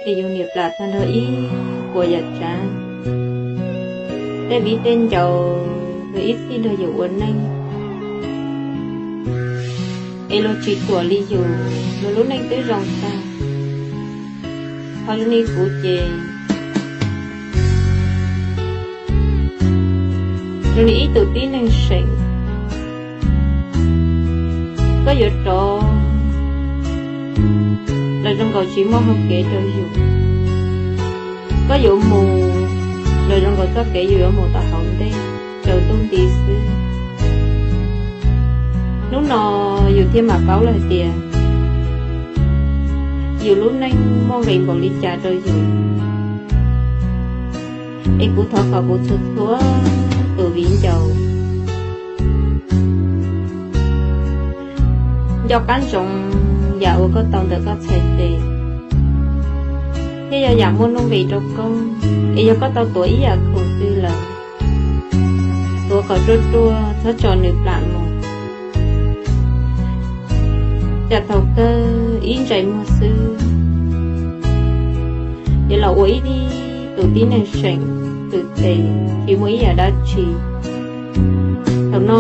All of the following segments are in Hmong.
Ces yus niam plam tag nrho ib puas yam tsav, tej viv tej ncaus los ib txhij nrog yus ua neej, es luag tsis tuam li yus, luag lub neej twb zoo tag. Ho zoo li kuv ces zoo li ib tug tib neeg seem, koj yuav rov los zoo nkaus tsis muaj hau kev rau yus, koj yuav mus los zoo nkaus txoj kev yus yuav mus tom hauv ntej rau ntuj nti xwb. Hnub no yus thiaj mam paub lawm tias yus lub neej muaj nqis npaum li cas rau yus. Es kuv thov kom kuv txhua txhua tus viv ncaus nco qab ntsoov yam uas koj tau ntawm koj txhais tes, thiab yog yam muaj nuj nqis rau koj. Es yog koj tau tuav ib yam khoom twg lawm, tuav kom ruaj ruaj txhob tso nws plam mus. Tsam thaum kawg ib ntsais muag xwb yuav los ua ib tus tib neeg seem twm tes tsis muaj ib yam dab tsi. Thaum no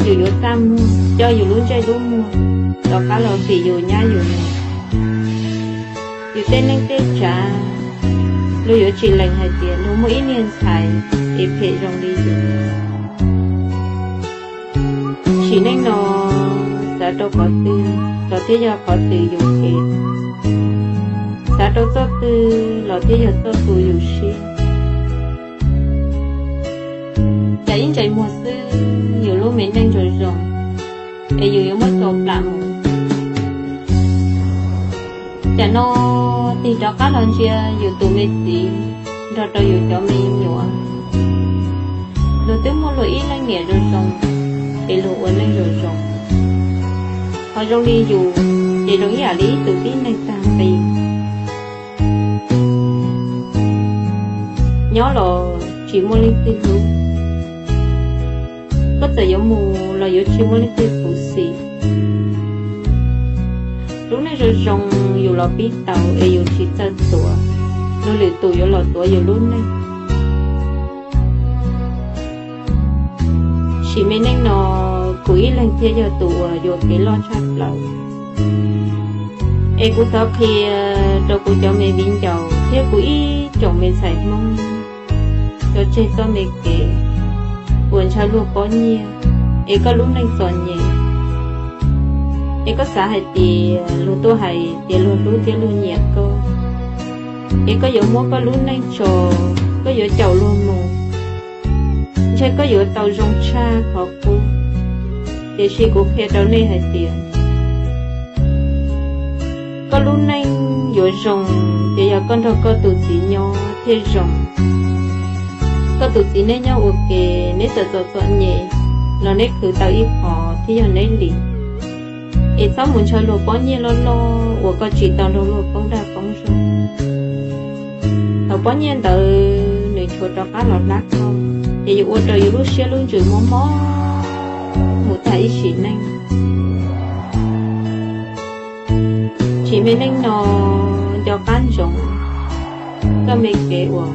yus yuav txaj muag coj yus lub ntsej lub muag rov qab los tim yus nyab yus nus. Yus tej neej tej tsav, luag yuav tsis lees hais tias luag muaj ib niag ntxhais es phem zoo li yus. Sim neej no xav rau qhov twg los thiaj yog qhov twg yus kev, xav rau txoj twg los thiaj yog txoj twg yus siab. Tsam ib ntsais muag xwb yus lub me neej zoo zoo, es yus yuav muab tso plam mus. Tsam no tig rov qab los ntsia yus tus me txiv nrog rau yus cov me nyuam, luag twb muaj luag ib leej niam zoo zoo, es luag ua neej zoo zoo. Ho zoo li yus ces zoo ib yam li ib tug tib neeg tag nqi, nyob los tsis muaj leej twg hlub, koj txawm yuav mus los yuav tsis muaj leej twg khuv xim. Lub neej zoo zoo yus los pib tau es yus tsis txawj tuav, luag lwm tus yuav los tuav yus lub neej. Sim me neej no kuv ib leeg thiaj yog tus uas yuam kev loj tshaj plaws. Es kuv thov qhia rau kuv cov me viv ncaus thiab kuv ib tsoom me ntxhais Hmoob, tso tseg txoj me kev uas ntshaw luag pob nyiaj es koj lub neej txom nyem. Es koj xav hais tias luag tuaj hais tias luag hlub thiab luag nyiam koj, es koj yuav muab koj lub neej tso, koj yuav caum luag mus, ntshe koj yuav tau zoo tshaj qhov qub. Tiam sis kuv qhia rau nej hais tias koj lub neej yuav zoo ces yog koj nrog koj tus txiv nyob thiaj zoo. Koj tus txiv neb nyob ua ke, neb txawm txom txom nyem los neb khwv tau ib qho thiab yog neb li. Es txhob mus ntshaw luag pob nyiaj loj loj uas koj tsis tau nrog luag poob dag poob zog. Thaum pob nyiaj ntawd nws tshuav rov qab los hlab koj, ces yuav ua rau yus lub siab lub ntsws mob mob mus tag ib sim neej. Sim me neej no nco qab ntsoov txoj me kev uas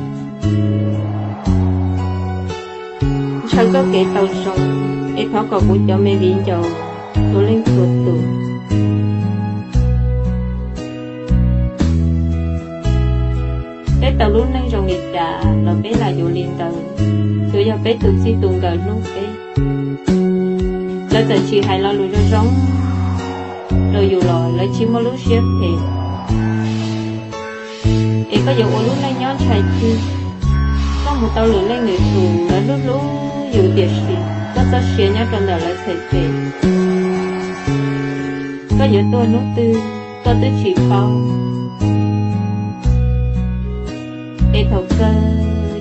ntshaw txoj kev tau zoo. Es thov kom kuv cov me viv ncaus txhua leej txhua tus, peb tau lub neej zoo li cas los peb lam yuav li ntawd, tsuas yog peb tus txij tus nkawm hlub peb. Lawv txawm tsis hais lo lus zoo zoo rau yus los lawv tsis muaj lub siab phem. Es koj yuav ua lub neej nyob ntshai tig, koj mus tau lwm leej lwm tus lawv hlub hlub yus tiam sis koj txoj sia nyob rau ntawm lawv txhais tes. Koj yuav tuag hnub twg koj twb tsis paub. Es thaum kawg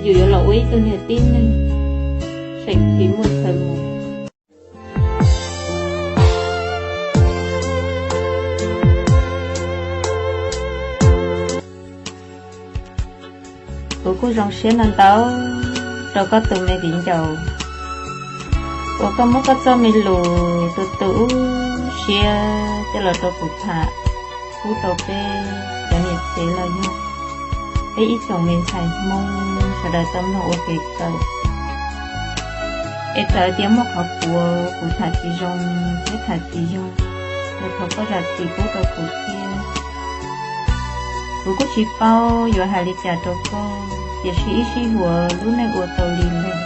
yus yuav los ua ib tug niag tib neeg seem tsis muaj chaw mus. Kuv kuj zoo siab ntau ntau rau koj tus me viv ncaus uas koj muab koj txoj me lus tu tu ub siab coj los rau kuv tham pub rau peb cov niam tsev los yog peb ib tsoom me ntxhais Hmoob sawv daws tau mloog ua kev kawm. Es txawm tias muaj qhov puav kuv tham tsis zoo thiab tham tsis yog, los thov koj zam txim pub rau kuv thiab. Kuv kuj tsis paub yuav hais li cas rau koj, tiam sis ib sij huam lub neej ua tau li lawm,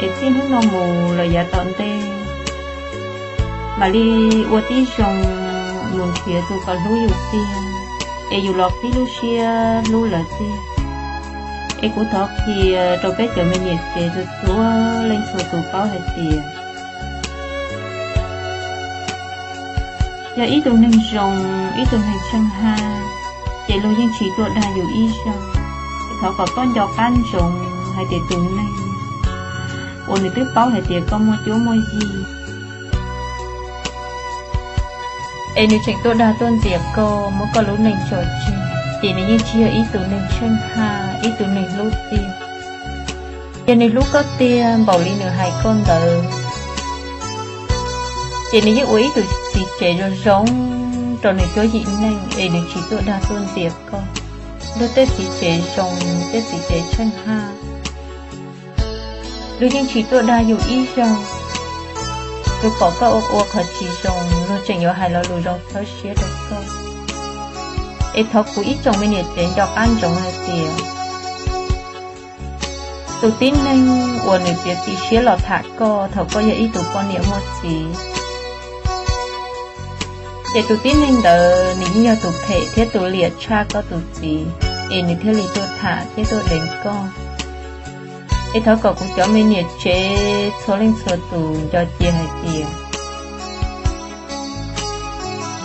es txij hnub no mus los yav tom ntej mam li ua tib zoo mus nrhiav tus kom hlub yus tiag, es yus los qhib lub siab hlub lawv tiag. Es kuv thov qhia rau peb cov me niam tsev txhua txhua leej txhua tus paub hais tias yog ib tug neeg zoo, ib tug neeg tsheej haj, ces luag yeej tsis tuaj dag yus ib zaug. Thov kom koj nco qab ntsoov hais tias tus neeg uas nws twb paub hais tias koj muaj cuab muaj yig, es nws tseem tuaj dag tuaj ntxias koj, muab koj lub neej tso tseg, ces nws yeej tsis yog ib tug neeg tsheej haj, ib tug neeg hlub tiag. Yog nws hlub koj tiag npaum li nws hais koj ntawd, ces nws yeej ua ib tug txiv tsev zoo zoo rau nws cuab yim neej es nws tsis tuaj dag tuaj ntxias koj. Luag tej txiv tsev zoo, tej txiv tsev tsheej haj, luag yeej tsis tuaj dag yus ib zaug. Luag pom koj ua ua qhov tsis zoo, luag tseem yuav hais lo lus zoo txhawb siab rau koj. Es thov kuv ib tsoom me niam tsev nco qab ntsoov hais tias tus tib neeg uas nws txiav txim siab los tham koj thaum koj yog ib tug poj niam muaj txiv, ces tus tib neeg ntawd nws yeej yog tus phem thiab tus liam tshaj koj tus txiv, es nws thiaj li tuaj tham thiab tuaj deev koj. Es thov kom kuv cov me niam tsev txhua leej txhua tus nco cia hais tias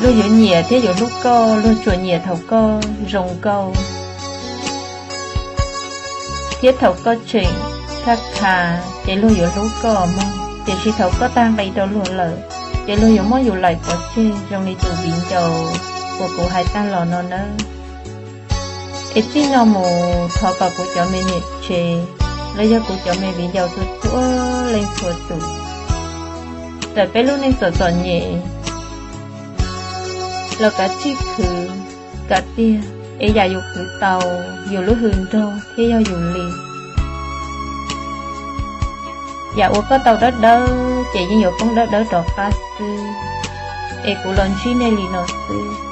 luag yuav nyiam thiab yuav hlub koj, luag tsuas nyiam thaum koj zoo nkauj thiab thaum koj tseem tshaj kha, ces luag yuav hlub koj mog. Tiam sis thaum koj tag nqi rau luag lawm, ces luag yuav muab yus laim pov tseg zoo li tus viv ncaus uas kuv hais tag los no nawb. Es txij no mus thov kom kuv cov me niam tsev los yog kuv cov me viv ncaus txhua txhua leej txhua tus, txawm peb lub neej txom txom nyem los kav tsij khwv kom tiag, es yam yus khwv tau, yus lub hws nrog thiab yog yus li. Yam uas koj tau dawb dawb ces yeej yuav poob dawb dawb rov qab xwb. Es kuv los ntsib nej li no xwb.